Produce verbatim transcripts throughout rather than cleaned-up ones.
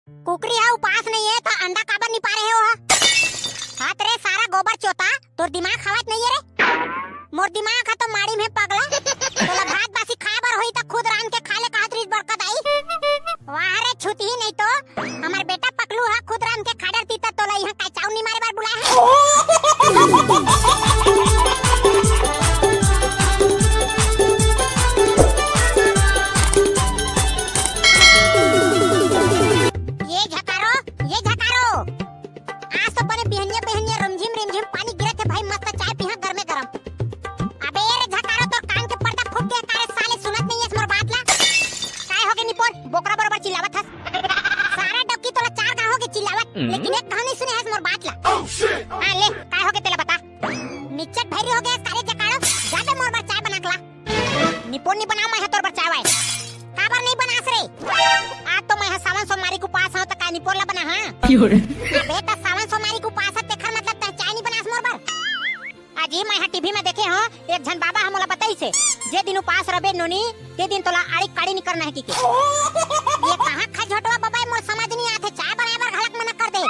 कुकरी हा उपास नइ हे, त अंडा काबर नइ पारे हे ओहा? हत रे सारा गोबर चोता, तोर दिमाग हवत नइ हे रे। मोर दिमाग हा तो माड़ी में पगला। तोला भात बासी खाए बर होही त खुद रांध के खा ले, कहत रहिस बड़का दाई। वाह रे छुतही नहीं तो, हमर बेटा पकलू हा खुद रांध के खा डरती त तोला इहाँ का चाउर नइ मारे बर बुलाए हे। ये झकारो, ये झकारो। आज तो बने बिहनिया बिहनिया रिमझिम रिमझिम पानी गिरत हे भाई, मस्त चाय पीहा गरमे गरम। अबे ये रे झकारो, तोर कान के पर्दा फूट गया का रे साले, सुनत नइ हस मोर बात ला? काय होगे निपोर, बोकरा बरोबर चिल्लावत हस? सारा डौकी तोला चार घाव होगे चिल्लावत, हम्म। लेकिन एक घाव नइ सुने हस मोर बात ला। हाँ ले, काय होगे तेला बता। निच्चट भैरी होगे हस का रे झकारो, जा बे मोर बर चाय बना के ला। निपोर नइ बनाव, मैं हा तोर बर चाय वाय। काबर नइ बनास रे? आज तो मैं हा सावन सोमवारी के उपास हंव, त का निपोर ला बना हा? अबे त सावन सोमवारी के उपास हे, तेखर मतलब तैं चाय नइ बनास मोर बर? आज ही मैं हा टीवी में देखे हंव, एक झन बाबा हा मोला बताइस हे, जे दिन उपास रबे नोनी, ते दिन तोला आड़ी काड़ी नइ करना हे कहिके। ये कहाँ खा झोटवा बाबा हे, मोर समझ नइ आथे, चाय बनाए बर घलक मना कर दे।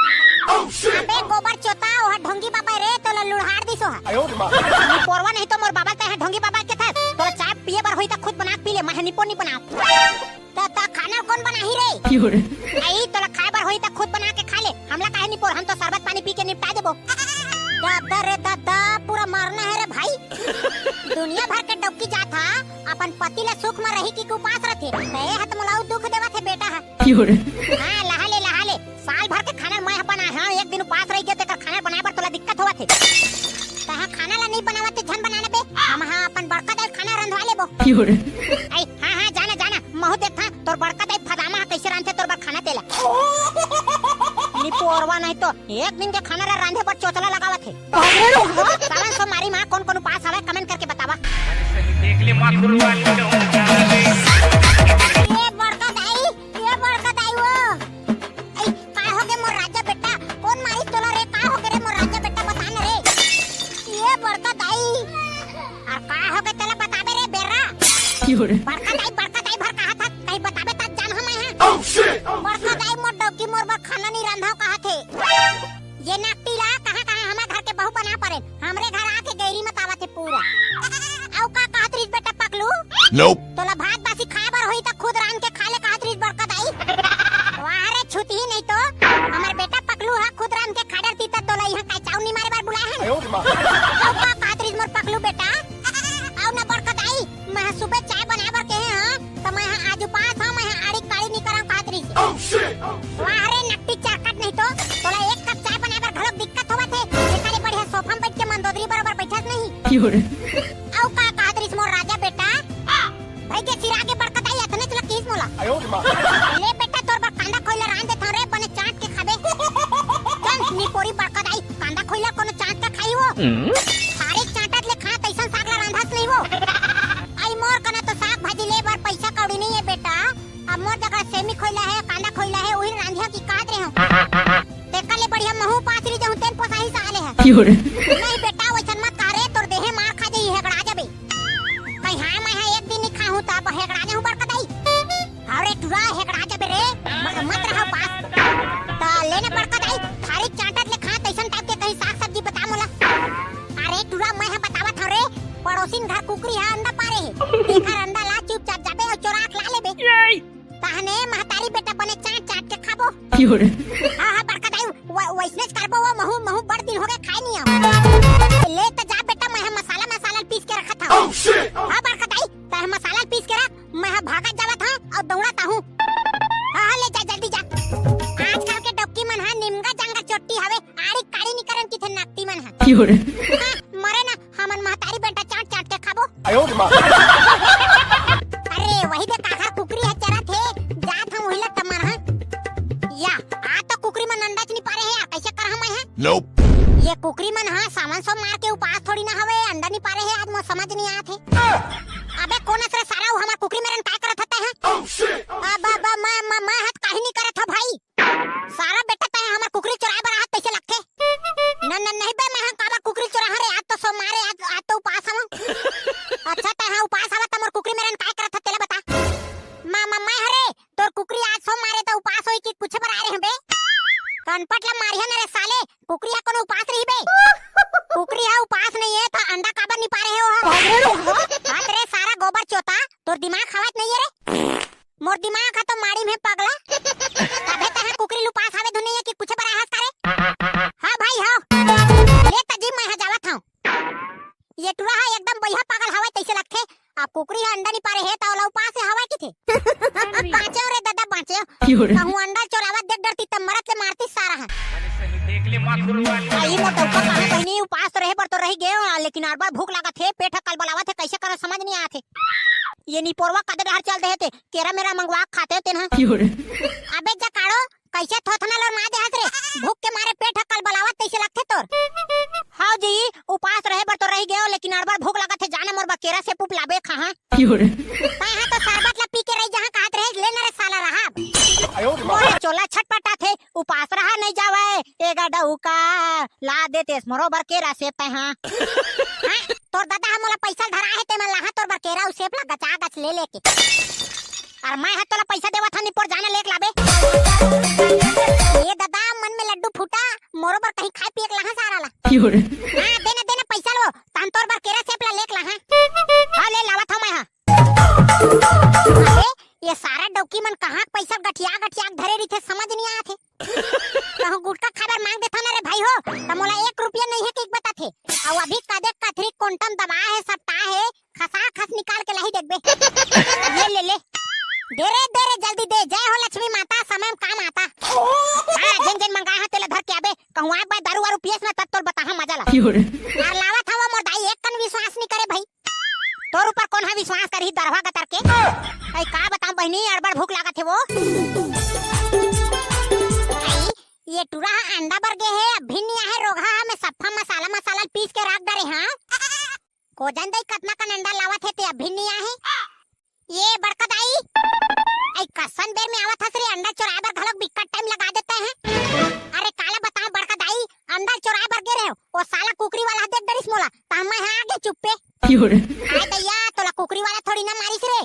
अबे गोबर चोता, ओहा ढोंगी बाबा रे, तोला लुढ़ार दिस ओहा। निपोरवा नहीं तो मोर बाबा, तैं हा ढोंगी बाबा कथस, तोला चाय पिए बर होही त खुद बना के पी ले, मैं हा निपोर नइ बनाव। त, त खाना कोन बनाही रे? अई, तोला खाए बर होही त खुद बना के खा ले। हमला काहे निपोर, हम तो शरबत पानी पी के निपटा देबो। दादा रे दादा, पूरा मारना हे रे भाई। दुनिया भर के डौकी जात हा, अपन पति ला सुख म रही कहिके उपास रथे। त ए हा त मोला अउ दुख देवत हे बेटा हा। हाँ, लहा ले, लहा ले। साल भर के खाना मैं हा बनाए हंव, एक दिन उपास रहि गे, तेकर खाना बनाए बर तोला दिक्कत होवत हे। तैं हा खाना ला नइ बनावत ते झन बनाना बे, हम हा अपन बड़का दाई खाना रंधवा लेबो। अई, हाँ, हाँ, जाना, जाना, महू देखथंव, तोर बड़का दाई फदामा हा कइसे रांधथे तोर बर खाना तेला। निपोरवा नहीं तो एक दिन के खाना ला रांधे बर चोचला लगावत हे। सावन सोमवारी मा कोन कोन उपास हवय, comment करके बतावा। देख ले माँ गुरुआ। ये बड़का दाई, ये बड़का दाई वो। अई, का होगे मोर राजा बेटा? कोन मारिस तोला रे? का होगे रे मोर राजा बेटा? बता न रे। ये बड़का दाई। अउ का होगे तेला बताबे रे बेर्रा? बड़का दाई, बड़का दाई भर कहाथस, कहीं बताबे त जान हमै हा। बड़का दाई मोर डौकी मोर बर खाना नइ रांधव कहाथे। ये नाकटी ला कहाँ कहाँ हमर घर के बहू बना परेन, हमरे घर आके गैरी मत आवत हे पूरा। अउ का कहत रहिस बेटा पकलू? तोला भात बासी खाए बर होही त खुद रांध के खा ले कहत रहिस बड़का दाई। वाह रे छुतही नहीं तो, हमर बेटा पकलू हा खुद रांध के खा डरती त तोला इहाँ का चाउर नइ मारे बर बुलाए हन। अउ का कहत रहिस मोर पकलू बेटा? अउ ना बड़का दाई, मैं हा सुबह चाय बनाए बर कहे हंव, त मैं हा आज उपास हंव, मैं हा आड़ी काड़ी नइ करंव कहत रहिस। वाह रे नकटी चरकट नहीं तो, तोला एक कप चाय बनाए बर घलोक दिक्कत होवत हे, एकर ले बढ़िया सोफा म बइठ के मंदोदरी बरोबर बइठस नहीं। अउ का कहत रहिस मोर राजा बेटा? भई के सिरा के बड़का दाई अतनेच ल किहिस मोला। ले बेटा तोर बर कांदा खोइला रांध देथंव रे, बने चाट के खाबे। चल निपोरी बड़का दाई, कांदा खोइला कोनो चाट के खाही वो। थारी चाटत ले खा तइसन साग ला रांधस नहीं वो। अई मोर कना तो साग भाजी ले बर पइसा कौड़ी नइ हे बेटा। अब मोर जगह सेमी खोइला हे, कांदा खोइला हे, उही रांधिया कि काट रहे हंव। तेकर ले बढ़िया महू पाथरी जहूं तेन पोसाही साले हे। नहीं बेटा, वइसन मत कह रे, तोर देहे मार खा जाही, हेगड़ा जाबे। कहीं हाँ, मैं हा एक दिन नइ खाहूं, त अब हेगड़ा जाहूं बड़का दाई। अरे टुरा, हेगड़ा जाबे रे, म-, मत रहा उपास। त लेने बड़का दाई, थारी चाटत ले खा, तइसन टाइप के कहीं साग सब्जी बता मोला। अरे टुरा, मैं हा बतावत हंव रे, पड़ोसिन घर कुकरी हा अंडा पारे हे, तेखर अंडा ला चुपचाप जाबे अउ चोरा के ला लेबे। तहने महतारी बेटा बने चाट चाट के खाबो। हाँ, हाँ, बड़का दाई, व-, वइसनेच करबो वो, महू, महू बड़ दिन होगे खाए नइ हंव। ले त जा बेटा, मैं हा मसाला, मसाला पीस के रखत हंव। हाँ, बड़का दाई, तैं मसाला पीस के रख, मैं हा भागत जावत हंव अउ दौड़त आहूं। हाँ, हाँ, ले जा, जल्दी जा। आजकल के डौकी मन हा निमगा जांगर चोट्टी हवे, आड़ी काड़ी नइ करन किथे नाकटी मन हा। हाँ, मरे ना, हमन महतारी बेटा चाट चाट के खाबो। अरे वही दे काखर कुकरी ह चरत हे, जात हंव उही ला टमर हंव। या, आज तो कुकरी मन अंडा च नइ पारे हे, कइसे करहूं मैं हा? ये कुकरी मन हा सावन सोमवार के उपास थोड़ी ना हवे, अंडा नइ पारे हे, आज मोर समझ नइ आत हे। अबे कोन अस रे सारा, वो हमर कुकरी मेरन काय करत हते हैं? अब, अब, मैं, मैं, मैं हत काही नइ करत हंव भाई। सारा बेटा तैं हमर कुकरी चुराए बर आहत तइसे लगथे। न, न, नहीं बे, मैं हा काबर कुकरी चुराहूं रे, आज तो सोमवार हे, आज, आज तो उपास हवं। अच्छा तैं हा उपास हवस त मोर कुकरी मेरन काय करत हस तेला बता। माँ, माँ, मैं हरे, तोर कुकरी आज सोमवार हे त उपास होही कि पूछे बर आए हे बे। कनपट ला मारिया न रे साले, कुकरी हा कोनो उपास रही बे? कुकरी हा उपास नहीं है त अंडा काबर नहीं पारे हे ओहा? हाथ रे सारा गोबर चोता, तोर दिमाग हवत नहीं है रे। मोर दिमाग हा तो माड़ी में पगला। तभे तहे कुकरी ल उपास हावे धुन नहीं है कि पूछे बर आए हस का रे? हाँ भाई हाँ, ले तजी मैं हा जावत हूँ। ये टुरा हा एकदम बइहा पागल हवय तइसे लगथे। अब कुकरी हा अंडा नी पारे हे त ओला उपास हवय किथे। बाँचेव रे ददा, बाँचेव। कहूँ अंडा चोरावत देख डरती त मरत ले मारती सारा हा। अई मोर डउका कहाँ बहिनी, उपास तो रहे बर तो रही गेव, लेकिन अड़बड़ भूख लागत हे, पेट हा कलबलावत हे, कइसे करव समझ नी आत हे। ये निपोरवा कदे डहर चल दे हे ते, केरा मेरा मंगवा के खाते तेन हा। अबे जकाड़ो, कइसे थोथना लोर मार दे हस रे? भूख के मारे पेट हा कलबलावत तइसे लगथे तोर। हाँ जी, उपास रहे बर तो रही गेव, लेकिन अड़बड़ भूख लागत हे, जाने मोर बर केरा सेब उब लाबे खाहाँ। तैं हा तो शरबत ला पी के रही जहाँ कहत रहे, ले न रे साला रहा। मोर चोला छटपटाथे, उपास रहा नहीं जावय, ए गा डउका, ला देतेस मोरो बर केरा सेब तैं हा। हाँ, तोर ददा हा मोला पइसा ल धरा हे, ते मन लाहा तोर बर केरा अउ सेब ला गचा गच ले लेके। अउ मैं हा तोला पइसा देवत हा निपोर, जाना लेके लाबे। ये ददा, मन में लड्डू फूटा, मोरो बर कहीं खाए पिए के लाहा सारा ला। हाँ, देना, देना पइसा लो, तहन तोर बर केरा सेब ला लेके लाहा। हाँ, ले लावत हा मैं हा। अबे, ये सारा डौकी मन कहाँ के पइसा गठिया गठिया के धरे रहिथे, समझ नहीं आत हे। कहूँ गुटखा खाए बर मांग देथव ना रे भाई हो, त मोला एक रुपया नहीं हे कि बताथे। अउ अभी कदे कथरी कोंटम दबा हे, सट्टा हे, खसा खस निकाल के लाही देखबे। ये ले ले। दे रे, दे रे, जल्दी दे। जय हो लक्ष्मी माता, समय में काम आता। हाँ, जेन जेन मंगाए हा तेला धर के आबे। कहूँ आए बर दारू वारू पियस ना तब तोल बताहा मजा ला। अउ लावत हवा मोर दाई, एक कन विश्वास नहीं करे भाई। तोर ऊपर कोन हा विश्वास करही दरवा गतर के? अई का बताऊं बहिनी, अड़बड़ भूख लागत हे वो। अई, ये टुरा हा अंडा बर गे हे, अभी नहीं आहे रोगहा हा, मैं सफ्फा मसाला मसाला पीस के रख डरे हाँ। को जान दई कतना कन अंडा लावत हे ते अभी नहीं आहे। ये बड़का दाई, अई कसन बेर में आवत हस रे, अंडा चोराए बर घलोक बिक्कट टाइम लगा देते हैं। अरे काला बताओ बड़का दाई, अंडा चोराए बर गे रहे हो, वो साला कुकरी वाला देख डरिस मोला, त मैं हा आगे चुप्पे। आय दइया, तोला कुकरी वाला थोड़ी ना मारिस रे।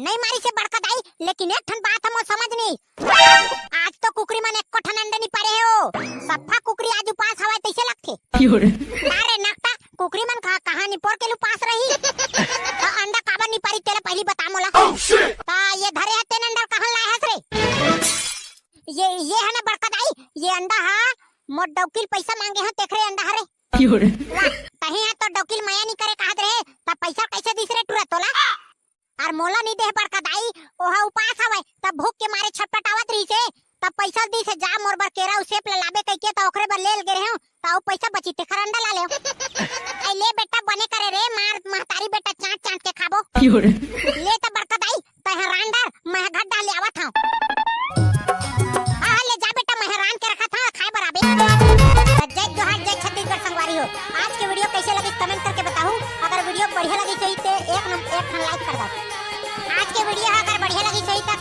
नहीं मारिस हे बड़का दाई, लेकिन एक ठन बात हमो समझ नहीं। आज तो कुकरी मन एको ठन अंडे नहीं पारे हे ओ। सफ्फा कुकरी आज उपास हवय तइसे लगथे। अरे नकटा, कुकरी मन कहा, कहाँ निपोर के ल उपास रही? त अंडा काबर नहीं पारी तेला पहली बता मोला। त ये धरे हे तेन अंडा कहाँ लाए हस रे? ये, ये है ना बड़का दाई, ये अंडा हा मोर डौकी ल पइसा मांगे हा तेखरे अंडा हरे। वाह, तही हा तो डौकी ल मया नहीं करे कहत रहे, त पइसा कइसे दिस रे टुरा तोला? अउ मोला नहीं देह बड़का दाई, ओहा उपास हवय, त भूख के मारे छटपटावत रहिसे, त पइसा दिसे, जा मोर बर केरा अउ सेब ला लाबे कहिके, त ओखरे बर ले ल गे रहेंव, त अउ पइसा बची तेखर अंडा ला लेव। अई ले बेटा, बने करे रे, मार महतारी बेटा चाट चाट के खाबो। ले त बड़का दाई, तैं हा रांध डर, मैं हा घर डाल ले आवत हंव। हाँ, हाँ, ले जा बेटा, मैं हा रांध के रखत हंव, खाए बर आबे। त जय जोहार, जय छत्तीसगढ़ संगवारी हो। आज के video कइसे लगिस comment करके बताहू। अगर video बढ़िया लगिस होही ते एक नंबर, एक ठन like कर दव। आज के video हा अगर बढ़िया लगिस होही त